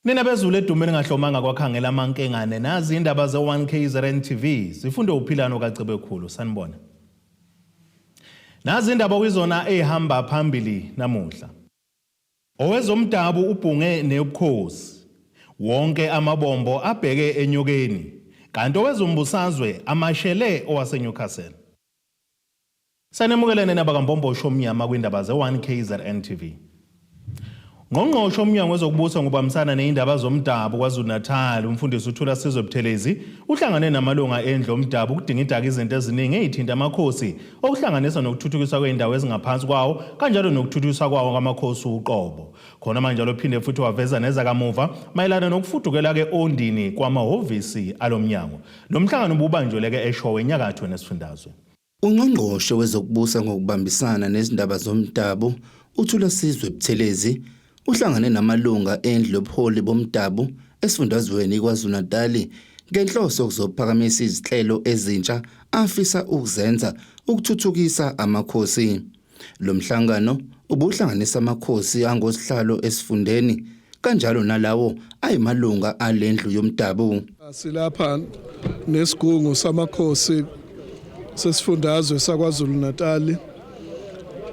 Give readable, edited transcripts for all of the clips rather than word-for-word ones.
Nina bezulu edume ningahlomanga kwakhangela amankengane nazi indaba ze-1 KZN TV zifunde uphilano kaCebekhulu sanibona. Nazi indaba okuyizona ey'hamba phambili namuhla. Owezomdabu ubhunge neyobukhosi. Wonke amabombo abheke enyokeni kanti owezombusazwe amashele owaseNewcastle. Sanemukelene nabakaMbombosho omnyama kwindaba ze-1 KZN TV. Ngqongqoshe oMnyango wezokuBusa ngokubambisana neyindaba zomdabu KwaZulu-Natal, uMfundisi uThulasizwe Buthelezi, uhlangane namalunga endlu omdabu ukudingidaka izinto eziningi ey'thinta amakhosi, okuhlanganisa nokuthuthukiswa kwey'ndawo ezingaphansi kwawo kanjalo nokuthuthukiswa kwawo kwamakhosi uqobo. Khona manjalo uphinde futhi waveza nezakamuva mayelana nokufudukela-ke oNdini kwamahhovisi alo mnyango. Lo mhlangano ububanjwele-ke eShowe enyakatho nesifundazwe. UNgqongqoshe wezokuBusa ngokuBambisana neziNdaba zoMdabu, uThulasizwe Buthelezi, uhlangane namalunga endlu yobuholi bomdabu esifundazweni iKwaZulu-Natali ngenhloso yokuzophakamisa izinhlelo ezintsha afisa ukuzenza ukuthuthukisa amakhosi. Lo mhlangano ubuhlanganisa amakhosi angosihlalo esifundeni kanjalo nalawo ayimalunga alendlu yomdabu. Silapha nesigungu samakhosi sesifundazwe saKwaZulu-Natal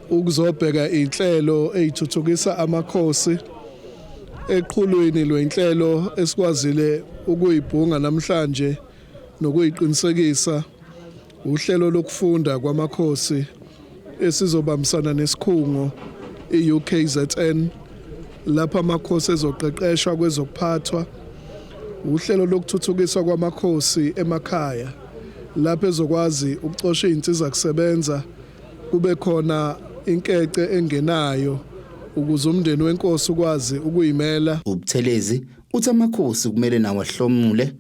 ukuzobheka inhlelo ezithuthukisa amakhosi eqhulwini lwenhlelo esikwazile ukuyibhunga namhlanje nokuyiqinisekisa uhlelo lokufunda kwamakhosi esizobambisana nesikhungo i-UKZN lapho amakhosi ezoqeqeshwa kwezokuphathwa uhlelo lokuthuthukiswa kwamakhosi emakhaya lapho ezokwazi ukucosha izinsiza kusebenza kube khona inkece engenayo ukuze umndeni wenkosi ukwazi ukuyimela. UButhelezi uthi amakhosi kumele nawo ahlomule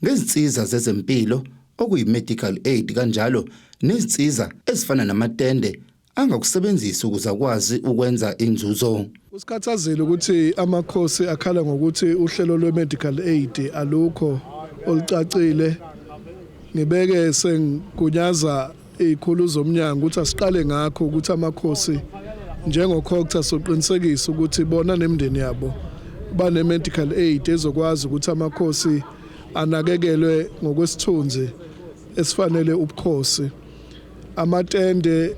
ngezinsiza zezempilo okuyi-medical aid kanjalo nezinsiza ezifana namatende angakusebenzisa ukuze akwazi ukwenza inzuzo. Kusikhathazile ukuthi amakhosi akhala ngokuthi uhlelo lwe-medical aid alukho olucacile. Ngibeke sengigunyaza izikhulu zomnyango ukuthi asiqale ngakho ukuthi amakhosi njengoCogta soqinisekisa ukuthi bona nemindeni yabo bane-medical aid ezokwazi ukuthi amakhosi anakekelwe ngokwesithunzi esifanele ubukhosi. Amatende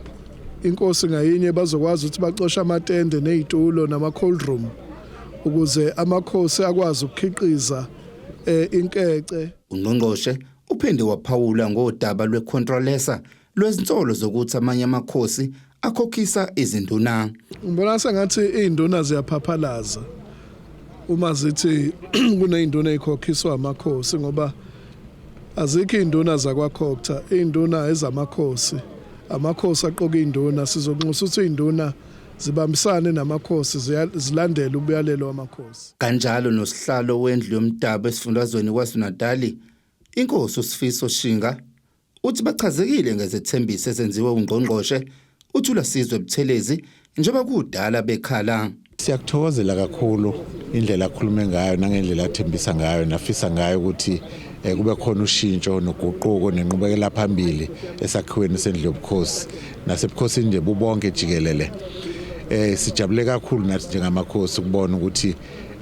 inkosi ngayinye bazokwazi ukuthi bacoshe amatende nezitulo nama-cold room ukuze amakhosi akwazi ukukhiqiza eh, inkece. Ungqongqoshe Uphinde waphawula ngodaba lweContralesa lwezinsolo zokuthi amanye amakhosi akhokhisa izinduna. Ngibona sengathi izinduna ziyaphaphalaza uma zithi kunezinduna ezikhokhiswa amakhosi ngoba azikho izinduna zakwaCogta, izinduna ezamakhosi. Amakhosi aqoka izinduna, sizonxusa ukuthi izinduna zibambisane namakhosi zilandele umyalelo wamakhosi. Kanjalo nosihlalo wendlu yomdabu esifundazweni KwaZulu-Natali Inkosi uSifiso Shinga uthi bachazekile ngezethembiso ezenziwe uNgqongqoshe uThulasizwe Buthelezi njengoba kudala bekhala. Siyakuthokozela kakhulu indlela akhulume ngayo nangendlela athembisa ngayo nafisa ngayo ukuthi eh, kube khona ushintsho noguquko nenqubekela phambili esakhiweni sendlu yobukhosi nasebukhosini nje bubonke jikelele. Eh sijabule kakhulu nathi njengamakhosi ukubona ukuthi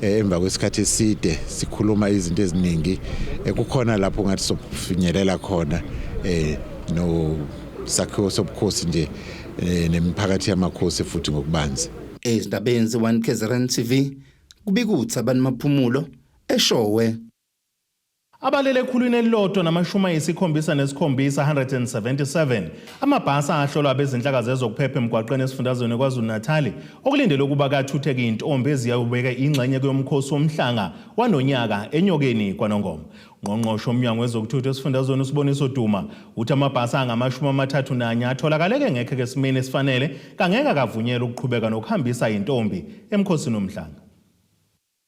Eh, emva kwesikhathi eside sikhuluma izinto eziningi eh, kukhona lapho ngathi sofinyelela khona eh no sakhiwo sobukhosi nje nemiphakathi yamakhosi futhi ngokubanzi. Ezindabeni ze-1 KZN TV kubika uThabani Maphumulo eShowe. Abalele ekhulwini elilodwa namashumi ayisikhombisa nesikhombisa, 177, amabhasi ahlolwa abezinhlaka zezokuphepha emgwaqeni esifundazweni KwaZulu-Natali okulindelwe ukuba kathutheke iy'ntombi eziyawubeka ingxenye kuyomkhosi womhlanga wanonyaka eNyokeni kwaNongoma. Ungqongqoshe womnyango wezokuthutha esifundazweni uSiboniso Duma uthi amabhasi angama-31 atholakaleke engekho esimeni esifanele kangeke akavunyelwe ukuqhubeka nokuhambisa iy'ntombi emkhosini womhlanga.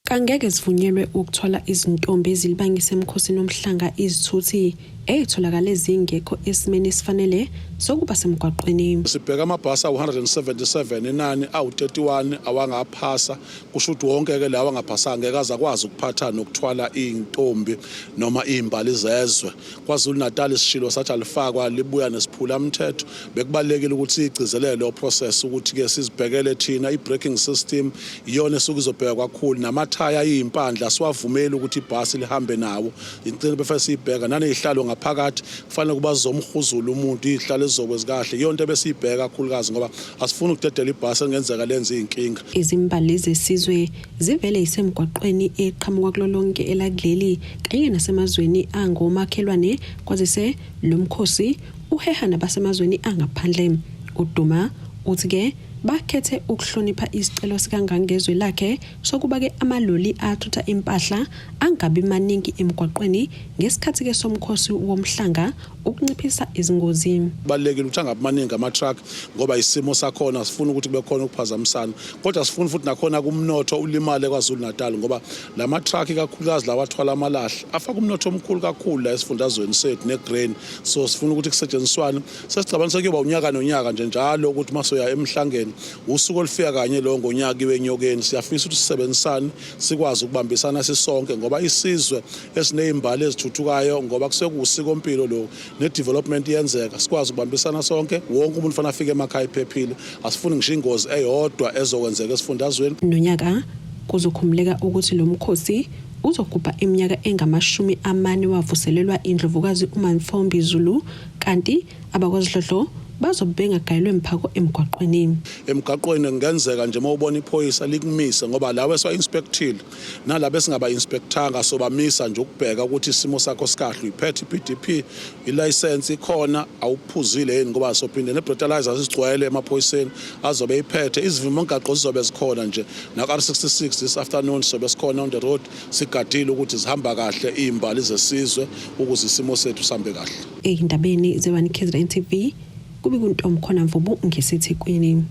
Kangeke zivunyelwe ukuthwala izintombi ezilibangise emkhosini womhlanga izithuthi Etholakale zingekho esimeni esifanele sokuba semgwaqweni. Sibheka amabhasi awu-177, inani awu-31 awangaphasa. Kusho ukuthi wonke-ke lawa angaphasanga ngeke aze akwazi ukuphatha nokuthwala iy'ntombi noma iy'mbali zezwe. KwaZulu-Natal isishilo sathi alifakwa libuya nesiphula mthetho. Bekubalulekile ukuthi siyigcizelele leyo process ukuthi-ke sizibhekele thina i-braking system, iyona esuke izobheka kakhulu, namathaya ayiyimpandla asiwavumeli ukuthi ibhasi lihambe nawo. Incinci befike siyibheka naney'hlalo ngaphakathi, kufanele kuba zizomhuzula umuntu, iy'hlalo ezizokwe zikahle. Iyona into ebesiyibheka kakhulukazi ngoba asifuni ukudedela ibhasi engenzeka lenze iy'nkinga. Izimbali zesizwe zivele isemgwaqweni eqhamuka kulo lonke elakuleli kanye nasemazweni angomakhelwane, kwazise lo mkhosi uheha nabasemazweni angaphandle. UDuma uthi-ke bakhethe ukuhlonipha isicelo sikaNgangezwe lakhe sokuba-ke amaloli athutha impahla angabi maningi emgwaqweni ngesikhathi-ke somkhosi womhlanga ukunciphisa izingozi. Kubalulekile ukuthi angabi maningi ama-truck ngoba isimo sakhona sifuna ukuthi kube khona ukuphazamisana, kodwa sifuna futhi nakhona kumnotho ulimale KwaZulu-Natal ngoba la ma-truck ikakhulukazi lawa athwala amalahle afaka umnotho omkhulu kakhulu la esifundazweni sethu ne-grain. So sifuna ukuthi kusetshenziswane. Sesicabanga sekuyoba unyaka nonyaka nje njalo ukuthi masoya emhlangeni, usuku olufika kanye lo ngonyaka iwe enyokeni. Siyafisa ukuthi sisebenzisane, sikwazi ukubambisana sisonke ngoba isizwe esiney'mbali ezithuthukayo, ngoba kusuke kuwusikompilo lokhu ne-development iyenzeka, sikwazi ukubambisana sonke. Wonke umuntu fanele afike emakhaya ephephile. Asifuni ngisho ingozi eyodwa ezokwenzeka esifundazweni. Nonyaka kuzokhumbuleka ukuthi lo mkhosi uzogubha iminyaka engu-40 wavuselelwa iNdlovukazi uMantfombi Zulu, kanti abakwaZidlodlo bazobe bengagayelwe mphako emgwaqweni. Emgaqweni kungenzeka nje uma ubona iphoyisa likumise, ngoba lawo esiwa-inspectile nalabo esingaba-inspectanga sobamisa nje ukubheka ukuthi isimo sakho sikahle, uyiphethe i-PDP, ilayisensi ikhona, awuphuzile yini, ngoba sophinde ne-breathalyzer sizigcwele emaphoyiseni azobe iphethe. Izivimba-mgaqo zizobe zikhona nje naku-R66 this afternoon, sizobe sikhona on the road sigadile ukuthi zihamba kahle iy'mbali zesizwe ukuze isimo sethu sihambe kahle. Ey'ndabeni ze-1 KZN TV, kubika uNtomkhona Mvubu ngeseThekwini.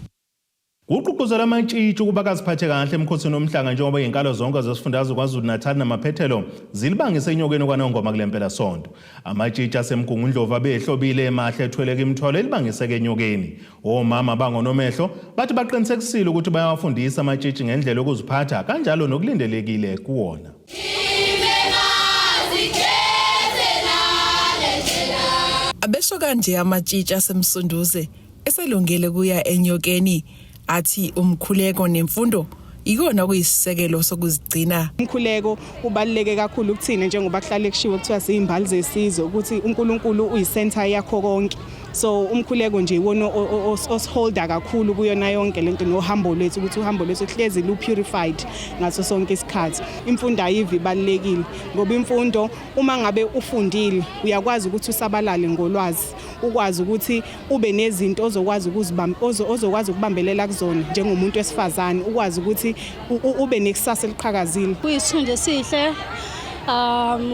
Kugqugquzelwa amatshitshi ukuba kaziphathe kahle emkhosini womhlanga njengoba iy'nkalo zonke zesifundazwe KwaZulu-Natal namaphethelo zilibangise enyokeni kwaNongoma kule mpelasonto. Amatshitshi aseMgungundlovu abehlobile emahle ethweleke imithwalo elibangise-ke enyokeni. Omama bangonomehlo bathi baqinisekisile ukuthi bayawafundisa amatshitshi ngendlela yokuziphatha kanjalo nokulindelekile kuwona. Abesho kanje amatshitshi aseMsunduze eselungele kuya enyokeni, athi umkhuleko nemfundo ikona kuyisisekelo sokuzigcina. Umkhuleko ubaluleke kakhulu kuthina njengoba kuhlale kushiwo kuthiwa siyimbali zesizwe, ukuthi uNkulunkulu uyisenta yakho konke. So umkhuleko nje iwona osiholda kakhulu kuyona yonke lento nohambo lwethu, ukuthi uhambo lwethu hlezi lu purified ngaso sonke isikhathi. Imfundo ayivi ibalulekile ngoba imfundo, uma ngabe ufundile, uyakwazi ukuthi usabalale ngolwazi, ukwazi ukuthi ube nezinto ozokwazi ukuzibamba, ozokwazi ukubambelela kuzona njengomuntu wesifazane, ukwazi ukuthi ube nekusasa eliqhakazile. Kuyisithunzi esihle,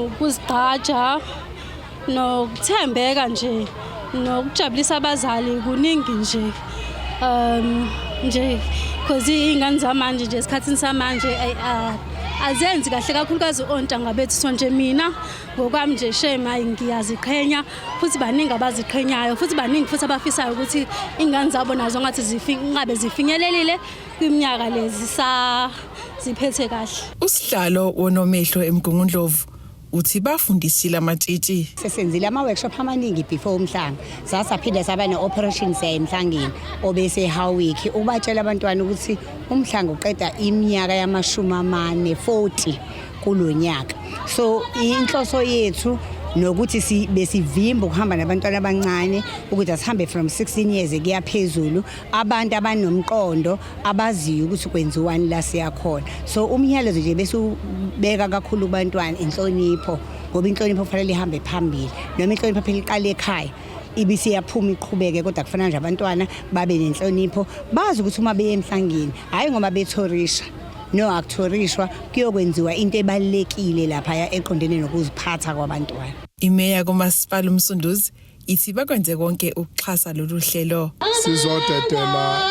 ukuzigqaja nokuthembeka nje nokujabulisa abazali, kuningi nje nje because iy'ngane zamanje nje, esikhathini samanje azenzi kahle, kakhulukazi ontanga bethu. So nje mina ngokwami nje, shame, hayi, ngiyaziqhenya futhi baningi abaziqhenyayo futhi baningi futhi abafisayo ukuthi iy'ngane zabo nazo ngathi ngabe zifinyelelile kwiminyaka lezi sa ziphethe kahle. Usihlalo wonomehlo eMgungundlovu uthi bafundisile amatshitshi. Sesenzile ama-workshop amaningi before umhlanga, sasaphinda saba ne-operation siya emhlangeni obese Howick ukubatshela abantwana ukuthi umhlanga uqeda iminyaka yama-40, 40 kulo nyaka. So inhloso yethu nokuthi besivimba ukuhamba nabantwana abancane, ukuthi asihambe from 16 years kuya phezulu, abantu abanomqondo abaziyo ukuthi kwenziwani la siyakhona. So umyalezo nje bese ubeka kakhulu kubantwana inhlonipho, ngoba inhlonipho kufanele ihambe phambili, noma inhlonipho phela iqale ekhaya ibisiyaphuma iqhubeke, kodwa kufanele nje abantwana babe nenhlonipho, bazi ukuthi uma beye emhlangeni, hhayi ngoba bethorisha, no, akuthorishwa, kuyokwenziwa into ebalulekile laphaya eqondene nokuziphatha kwabantwana. Imeya kumasipala uMsunduzi ithi bakwenze konke ukuxhasa lolu hlelo. Sizodedela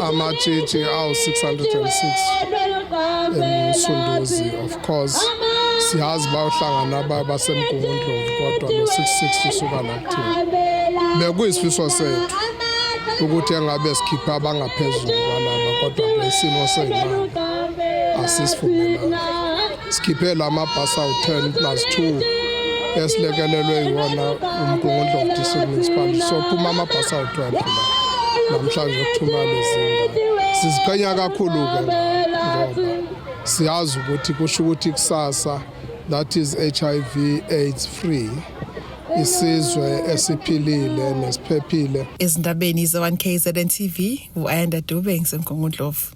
amatshitshi awu-606 eMsunduzi. Of course, Siyazi bayohlangana basemgungundlovu kodwa lo 660 usuka la kuthina. Bekuyisifiso sethu ukuthi engabe sikhipha abangaphezulu kwalaba kodwa isimo seyimali asisivumelanga. Sikhiphe la mabhasi awu-10 plus 2 esilekelelwe yiwona uMgungundlovu District Municipality. So phuma amabhasi awu-12 la namhlanje ukuthuma lezi ngane. Siziqhenya kakhulu-ke ngoba siyazi ukuthi kusho ukuthi kusasa that is HIV AIDS free, isizwe esiphilile nesiphephile. Ezindabeni ze-1 KZN TV, u-Ayanda Dube ngisemgungundlovu.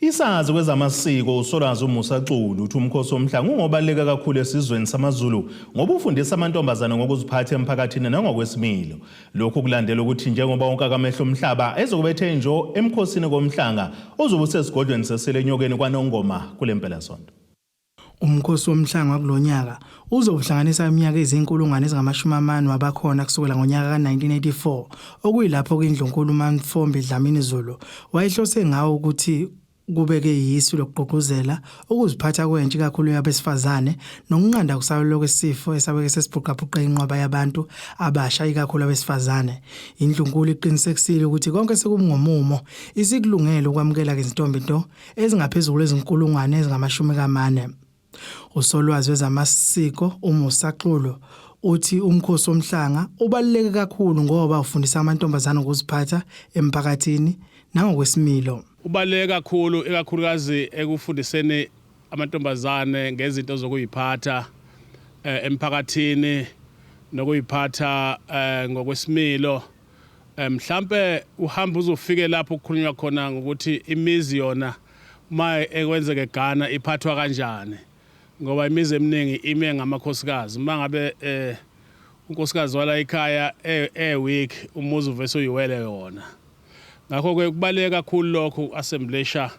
Isazi kwezamasiko uSolwazi uMusa Xulu uthi umkhosi womhlanga ungobaluleke kakhulu esizweni samaZulu ngoba ufundisa amantombazane ngokuziphatha emphakathini nangokwesimilo. Lokhu kulandela ukuthi njengoba wonke akamehlo omhlaba ezobe ethe njo emkhosini komhlanga ozobe usesigodlweni sesele enyokeni kwaNongoma kule mpelasonto. Umkhosi womhlanga wakulonyaka uzohlanganisa iminyaka ezinkulungwane ezingamashumi amane wabakhona kusukela ngonyaka ka-1984 okuyilapho indlunkulu uMantfombi Dlamini Zulu wayehlose ngawo ukuthi kubeke yisu lokugqugquzela ukuziphatha kwentsha ikakhulu yabesifazane nokunqanda ukusabela kwesifo esabeke sesibhuqabhuqe inqwaba yabantu abasha ikakhulu abesifazane. Indlunkulu iqinisekisile ukuthi konke sekungomumo isikulungele ukwamukela izintombi nto ezingaphezulu kwezinkulungwane ezingama-40. Usolwazi wezamasiko uMusa Xulu uthi umkhosi womhlanga ubaluleke kakhulu ngoba ufundisa amantombazane ukuziphatha emphakathini nangokwesimilo. Ubaluleke kakhulu ikakhulukazi ekufundiseni amantombazane ngezinto zokuyiphatha emphakathini nokuyiphatha ngokwesimilo. Mhlambe uhamba uzofike lapho kukhulunywa khona ngokuthi imizi yona uma ekwenzeke Ghana iphathwa kanjani, ngoba imizi eminingi ime ngamakhosikazi. Uma ngabe unkosikazi wala ekhaya e-weak, umuzi uvese uyiwele yona. Ngakho-ke kubaluleke kakhulu lokhu assemblisha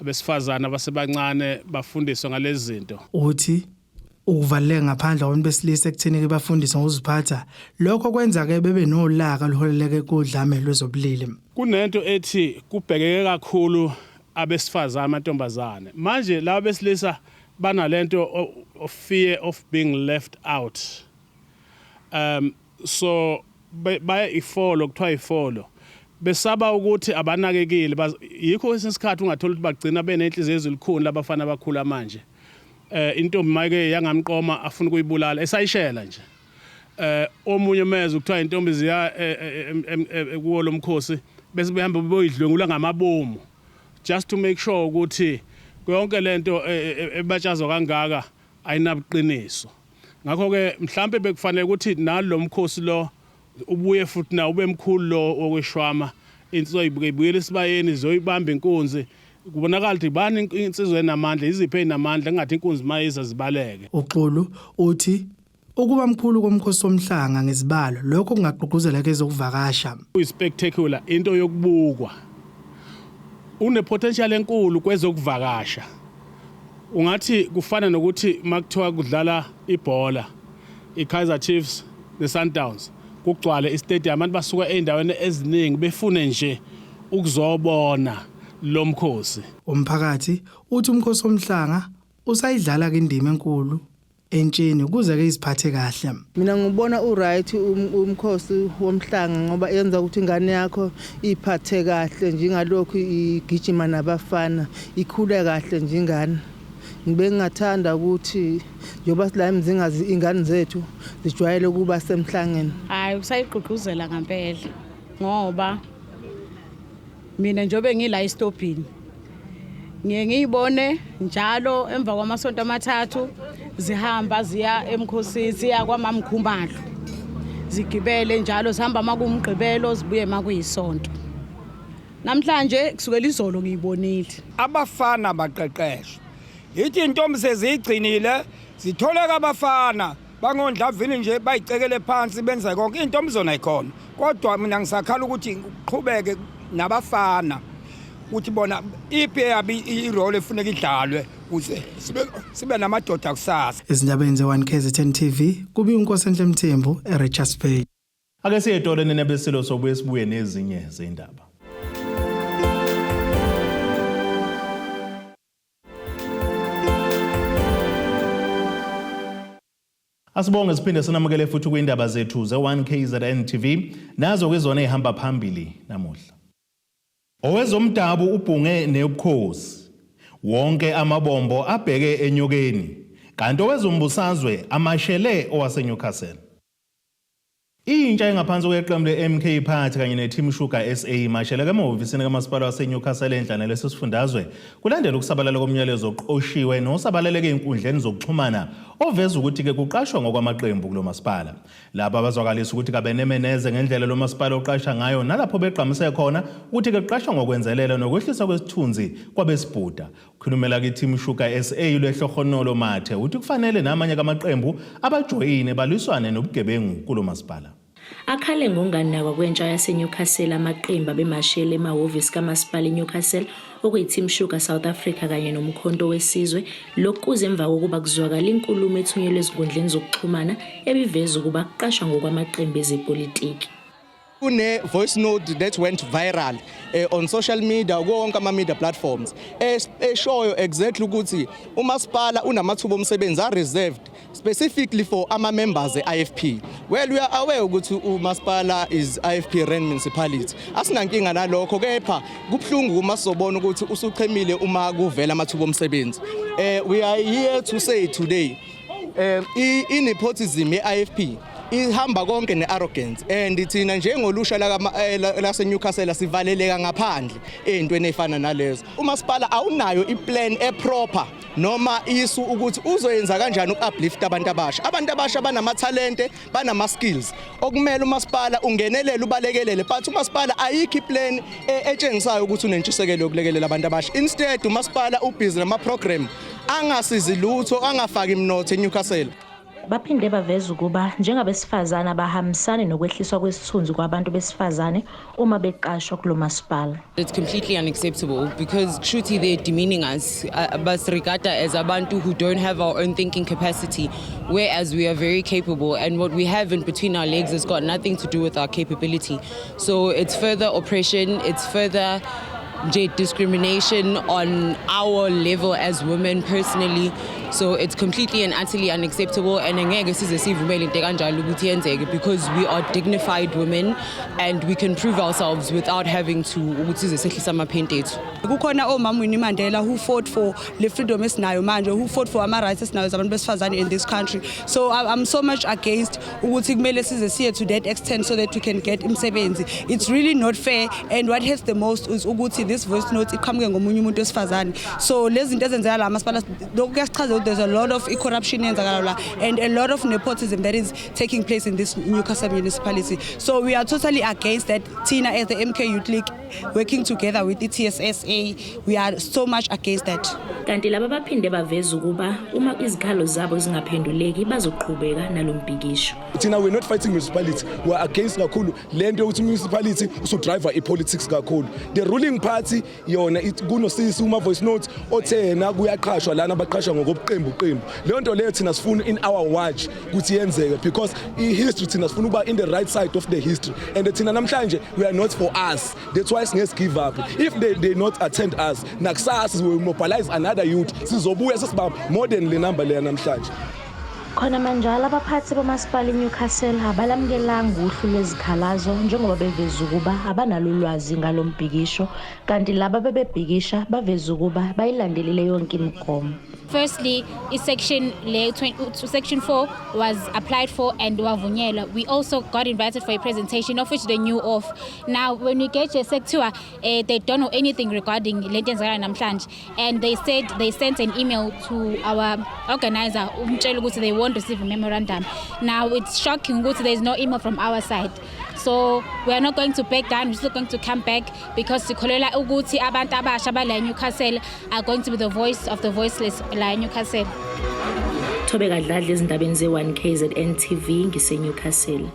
abesifazane abasebancane bafundiswe ngalezi zinto. Uthi ukuvaleleka ngaphandle kwabantu besilisa ekutheni-ke bafundiswe ngokuziphatha, lokho kwenza-ke bebe nolaka oluholeleke kudlame lwezobulili. Kunento ethi kubhekeke kakhulu abesifazane, amantombazane. Manje laba besilisa banalento of fear of being left out. So baye ifolo, kuthiwa ifolo. Besaba ukuthi abanakekile, yikho kwesinye isikhathi ungathola ukuthi bagcina benenhliziyo ezilukhuni labafana abakhula manje. Intombi make yangamqoma afuna ukuyibulala esayishela nje. Omunye mezwe kuthiwa intombi ziya kuwo lomkhosi bese behamba boyidlwengula ngamabomu just to make sure ukuthi yonke lento ebatshazwa kangaka ayinabuqiniso. Ngakho ke mhlambe bekufanele ukuthi nalomkhosi lo ubuye futhi na ube mkhulu lo wokweshwama, insizwa ibuyele esibayeni izoyibamba inkunzi, kubonakala ukuthi bani insizwa enamandla, iziphi enamandla, engathi inkunzi mayiza zibaleke. UXulu uthi ukuba mkhulu komkhosi womhlanga ngezibalo lokho kungagqugquzela kezokuvakasha. Uyi-spectacular, into yokubukwa, une potential enkulu kwezokuvakasha. Ungathi kufana nokuthi makuthiwa kudlala ibhola iKaizer Chiefs neSundowns, kugcwale istadium, abantu basuka ezindaweni eziningi befune nje ukuzobona lo mkhosi. Umphakathi uthi umkhosi womhlanga usayidlala ke indima enkulu entsheni ukuze ke iziphathe kahle. Mina ngibona uright umkhosi womhlanga ngoba yenza ukuthi ingane yakho iphathe kahle, njengalokhu igijima nabafana, ikhule kahle nje ingane. Ngibe ngingathanda ukuthi njengoba sila eMzingazi ingane zethu zijwayele ukuba semhlangeni. Hayi, usayigqugquzela ngempela ngoba mina njengoba ngila esitobhini ngiye ngiyibone njalo emva kwamasonto amathathu zihamba ziya emkhosini, ziya kwamamkhumalo, zigibele njalo, zihamba makuwumgqibelo zibuye makuyisonto. Namhlanje kusukela izolo ngiyibonile. Abafana baqeqeshwe yithi intombi seziyigcinile, zitholeka abafana bangondlavini nje bayicekele phansi benze konke, intombi zona ikhona, kodwa mina ngisakhala ukuthi kuqhubeke nabafana ukuthi bona iphi eyabi irole efuneka idlalwe ukuze sibe namadoda kusasa. Ezindabeni ze-1 KZN TV kubi uNkosenhle Mthembu eRichards Bay. Ake siye etolo nene besilo sobuye sibuye nezinye zindaba. Asibonge siphinde sinamukele futhi kwindaba zethu ze-1 KZN TV nazo kwizona ezihamba phambili namuhla. Owezomdabu ubhunge neobukhosi. Wonke amabombo abheke enyokeni. Kanti owezombusazwe amashele owaseNewcastle. Intsha engaphansi kweqembu le-MK Party kanye ne-Team Sugar SA imasheleke emahhovisini kamasipala waseNewcastle enhla naleso sifundazwe kulandela ukusabalala komyalezo oqoshiwe nosabalaleke ey'nkundleni zokuxhumana oveza ukuthi-ke kuqashwa ngokwamaqembu kulo masipala. Laba bazwakalisa ukuthi kabenemeneze ngendlela lo masipala oqasha ngayo nalapho begqamise khona ukuthi-ke kuqashwa ngokwenzelela nokwehliswa kwesithunzi kwabesibhuda. Khulumela kwi-Team Sugar SA uLehlohonolo Mathe uthi kufanele namanye kamaqembu abajoyine balwisane nobugebengu kulo masipala. Akhale ngokunganakwa kwentsha yaseNewcastle amaqembu abemashele emahhovisi kamasipala iNewcastle okuyi-Team Sugar South Africa kanye noMkhonto Wesizwe. Lokhu kuze emva kokuba kuzwakala inkulumo ethunyelwe ezinkundleni zokuxhumana ebiveza ukuba kuqashwa ngokwamaqembu ezepolitiki. Kune-voice note that went viral on social media, kuwo wonke ama-media platforms, eshoyo exactly ukuthi umasipala unamathuba omsebenzi a-reserved specifically for ama-members e-IFP. Well, we are aware ukuthi umasipala is IFP run municipality, asinankinga nalokho, kepha kubuhlungu uma sizobona ukuthi usuchemile uma kuvela amathuba omsebenzi. We are here to say today i-nepotism ye-IFP ihamba konke ne-arrogance, and thina njengolusha lase-Newcastle sivaleleka ngaphandle ey'ntweni ey'fana nalezo. Umasipala awunayo iplan eproper noma isu ukuthi uzoyenza kanjani uku-uplift abantu abasha. Abantu abasha banamathalente, banama-skills okumele umasipala ungenelele, ubalekelele, but umasipala ayikho iplan etshengisayo ukuthi unentshisekelo yokulekelela abantu abasha. Instead, umasipala ubhizi nama-program angasizi lutho, angafaki imnotho eNewcastle. Baphinde baveza ukuba njengabesifazane abahambisani nokwehliswa kwesithunzi kwabantu besifazane uma beqashwa kulo masipala. It's completely unacceptable because truly they're demeaning us. Basiregarda as abantu who don't have our own thinking capacity, whereas we are very capable, and what we have in between our legs has got nothing to do with our capability. So it's further oppression, it's further nje discrimination on our level as women personally. So it's completely and utterly unacceptable, and angeke size sivumele into kanjalo ukuthi yenzeke, because we are dignified women and we can prove ourselves without having to ukuthi size sehlise amaphenti ethu. Kukhona omama Winnie Mandela who fought for le freedom esinayo manje, who fought for ama rights esinayo zabantu besifazane in this country. So I'm so much against ukuthi kumele size siye to that extent so that we can get imisebenzi. It's really not fair, and what hurts the most is ukuthi this voice note iqhamuke ngomunye umuntu wesifazane. So lezi zinto ezenzeka la masipala, lokhu kuyasichaza ukuthi there's a lot of corruption eyenzakala la and a lot of nepotism that is taking place in this Newcastle municipality. So we are totally against that. Thina as the MK Youth League, working together with the TSSA, we are so much against that. Kanti laba baphinde baveza ukuba uma izikhalo zabo zingaphenduleki bazoqhubeka nalombhikisho. Thina, we're not fighting municipality, we're against kakhulu le nto yokuthi municipality usudriver i-politics kakhulu. The ruling party yona kunosisi uma voice note othe yena kuyaqhashwa lana, baqhashwa ngokobuqembu qembu. Leyo nto leyo thina sifuna in our watch ukuthi yenzeke, because i-history, thina sifuna ukuba in the right side of the history, and thina namhlanje we are not for us. That's why singesi give up. If they not attend us, nakusasa we will mobilize another youth, sizobuya sesibamba more than le number leya namhlanje. Khona manjalo, abaphathi bomasipala iNewcastle abalamukelanga uhlu lwezikhalazo njengoba beveza ukuba abanalo ulwazi ngalo mbhikisho, kanti laba bebebhikisha baveza ukuba bayilandelile yonke imigomo. Firstly, section le section 4 was applied for and wavunyelwa. We also got invited for a presentation, of which they knew of. Now when we get here, sekuthiwa they don't know anything regarding lento enzakala namhlanje, and they said they sent an email to our organizer umtshela ukuthi they won't receive a memorandum. Now it's shocking ukuthi there's no email from our side. So we are not going to back down, we're still going to come back, because sikholelwa ukuthi abantu abasha bala eNewcastle are going to be the voice of the voiceless la eNewcastle. Thobeka Dladla, ezindabeni ze-1 KZN TV, ngiseNewcastle.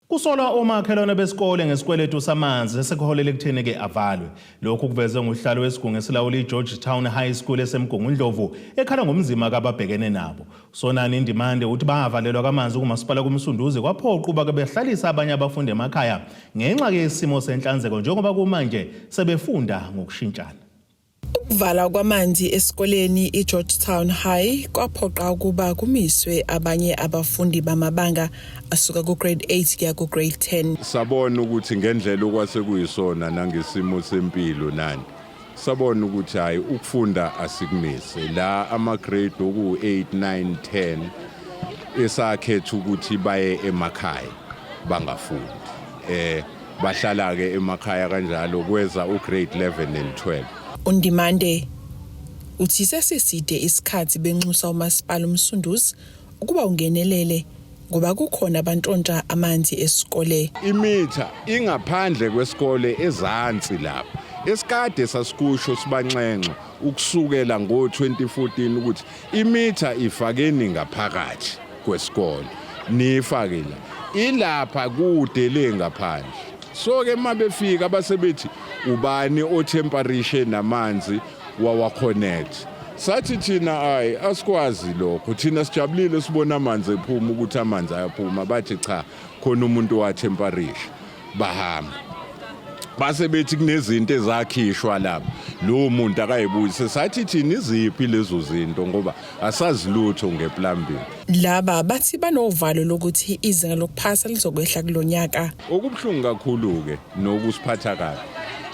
Kusolwa omakhelwane besikole ngesikweletu samanzi esekuholela ekutheni-ke avalwe. Lokhu kuvezwe ngusihlalo wesigungu esilawula i-Georgetown High School eseMgungundlovu, ekhala ngomzima kababhekene nabo. Sonani Ndimande uthi bangavalelwa kamanzi kumasipala kuMsunduzi kwaphoqa ukuba-ke behlalisa abanye abafundi emakhaya ngenxa yesimo senhlanzeko, njengoba kumanje sebefunda ngokushintshana. Ukuvalwa kwamanzi esikoleni iGeorgetown High kwaphoqa ukuba kumiswe abanye abafundi bamabanga asuka ku-grade 8 kuya ku-grade 10. Sabona ukuthi ngendlela okwase kuyisona nangesimo sempilo nani, sabona ukuthi hayi, ukufunda asikumise la ama-grade oku-8, 9, 10 esakhetha ukuthi baye emakhaya bangafundi, bahlala ke emakhaya kanjalo kweza ugrade 11 and 12. Undimande uthi sesiside isikhathi benxusa umasipala uMsunduzi ukuba ungenelele ngoba kukhona abantshontsha amanzi esikole. Imitha ingaphandle kwesikole ezansi lapha, esikade sasikusho sibanxenxa ukusukela ngo-2014 ukuthi imitha ifakeni ngaphakathi kwesikole, niyifake la, ilapha kude le ngaphandle. So ke mabefika basebethi ubani otemperishe namanzi wawaconnect. Sathi thina ayi, asikwazi lokho, thina sijabulile sibona amanzi ephuma, ukuthi amanzi ayaphuma. Bathi cha, khona umuntu watemperisha, bahamba base bethi kunezinto ezakhishwa lapha, lo muntu akayibuyise. Sathi thina iziphi lezo zinto, ngoba asazi lutho ngeplumbing. Laba bathi banovalo lokuthi izinga lokuphasa lizokwehla kulonyaka. Okubuhlungu kakhulu ke nokusiphatha kabi,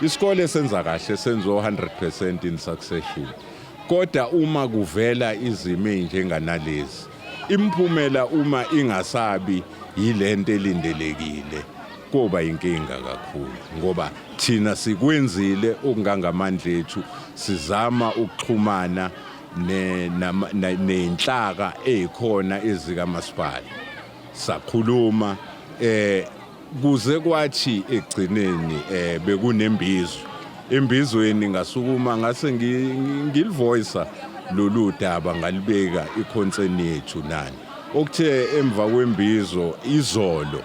isikole senza kahle, senza 100% in succession, kodwa uma kuvela izimo ezinjenganalezi, imiphumela uma ingasabi yilento elindelekile, koba inkinga kakhulu, ngoba thina sikwenzile okungangamandla ethu, sizama ukuxhumana nenhlaka ezikhona ezikamasipala, sakhuluma kuze kwathi ekugcineni bekunembizo. Embizweni ngasukuma ngase ngilivoice lolu daba, ngalibeka iconcern yethu nani. Okuthe emva kwembizo izolo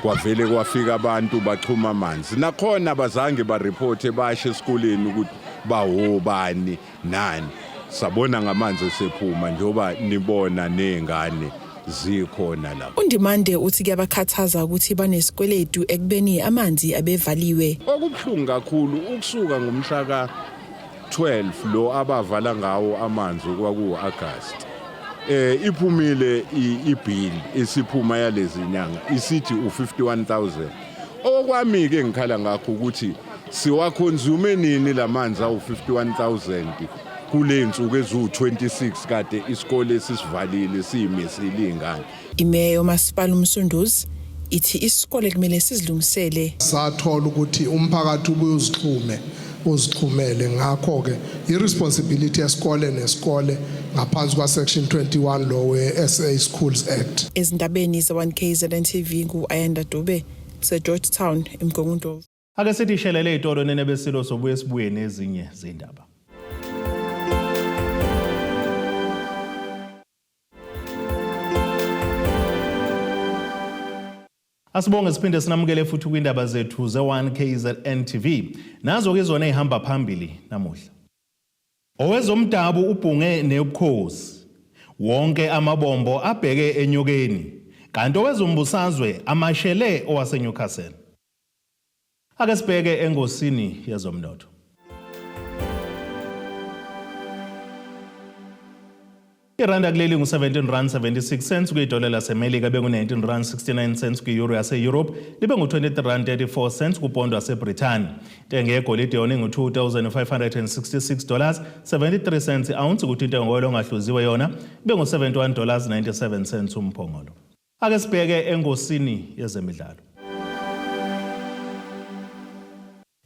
kwavele kwafika abantu bachuma amanzi, nakhona bazange bareporte bashe esikoleni ukuthi bawobani nani. Sabona ngamanzi esephuma, njengoba nibona nezingane zikhona lapha. Undimande uthi kuyabakhathaza ukuthi banesikweletu ekubeni amanzi abevaliwe. Okubuhlungu kakhulu, ukusuka ngomhla ka 12 lo abavala ngawo amanzi, kwaku August, iphumile ibill esiphuma yalezi nyanga isithi u51000. Okwami ke ngikhala ngakho ukuthi siwaconsume nini lamanzi awu51000 kule nsuku eziwu26 kade isikole sisivalile, siyimisile ingane. Imeya yomasipala uMsunduzi ithi isikole kumele sizilungisele. Sathola ukuthi umphakathi ubuye uzixhume uzixhumele, ngakho ke i-responsibility yesikole nesikole ngaphansi kwa section 21 lo we-SA Schools Act. Ezindabeni ze-1 KZN TV, ngu-Ayanda Dube seGeorgetown, eMgungundlovu. Ake sithi shelele izitolo nene besilo, sobuye sibuye nezinye zindaba. Asibonge siphinde sinamukele futhi kwindaba zethu ze-1 KZN TV. Nazo ke zona ezihamba phambili namuhla. Owezomdabu ubhunge nebukhosi. Wonke amabombo abheke enyokeni. Kanti owezombusazwe amashele owaseNewcastle. Ake sibheke engosini yezomnotho. Iranda kuleli ngu-17 rand 76 cents kwidola laseMelika, bengu-19 rand 69 cents kwi-euro yase-Europe, libe ngu-23 rand 34 cents kupondo waseBrithani. Intengo yegolide yona ingu-2566 dollars 73 cents i-ounce, kuthi intengo yoil ongahluziwe yona ibe ngu-71 dollars 97 cents umphongolo. Ake sibheke engosini yezemidlalo.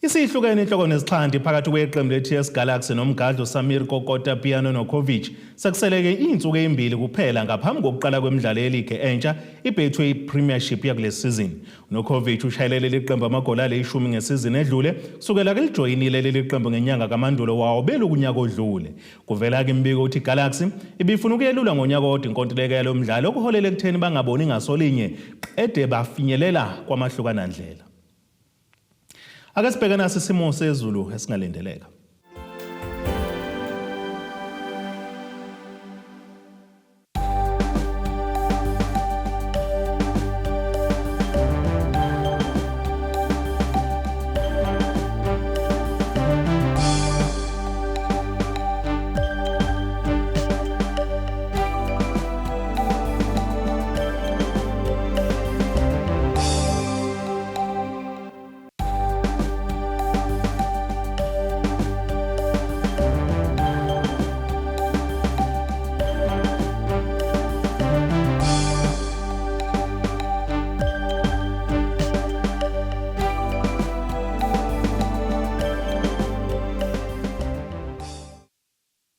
Isihlukene inhloko nesixhanti phakathi kweqembu le-TS Galaxy nomgadlo Samir Kokota Piano Nokovic. Sekuseleke iy'nsuku ey'mbili kuphela ngaphambi kokuqala kwemidlalo yeligi entsha iBetway Premiership yakule season. Nokovic ushayelele leli qembu amagoli alishumi ngesizini edlule kusukela kelijoyinile leli qembu ngenyanga kaMandulo wawo belu kunyaka odlule. Kuvela-ke imibiko ukuthi iGalaxy ibifuna ukuyelula ngonyaka owodwa inkontileka yalo mdlalo, okuholela ekutheni bangaboni ngasolinye qede bafinyelela kwamahlukanandlela. Ake sibheke nasi isimo sezulu esingalindeleka.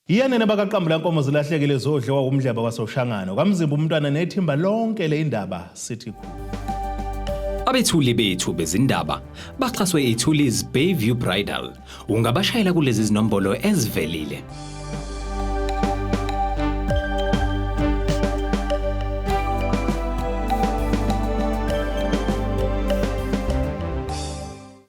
Iyanene bakaqambula nkomo zilahlekile zodliwa umdleba kwaSoshangane kwaMzimba umntwana nethimba lonke le indaba sithi khu. Abethuli bethu bezindaba baxhaswe iThuli's Bayview Bridal. Ungabashayela kulezi zinombolo ezivelile.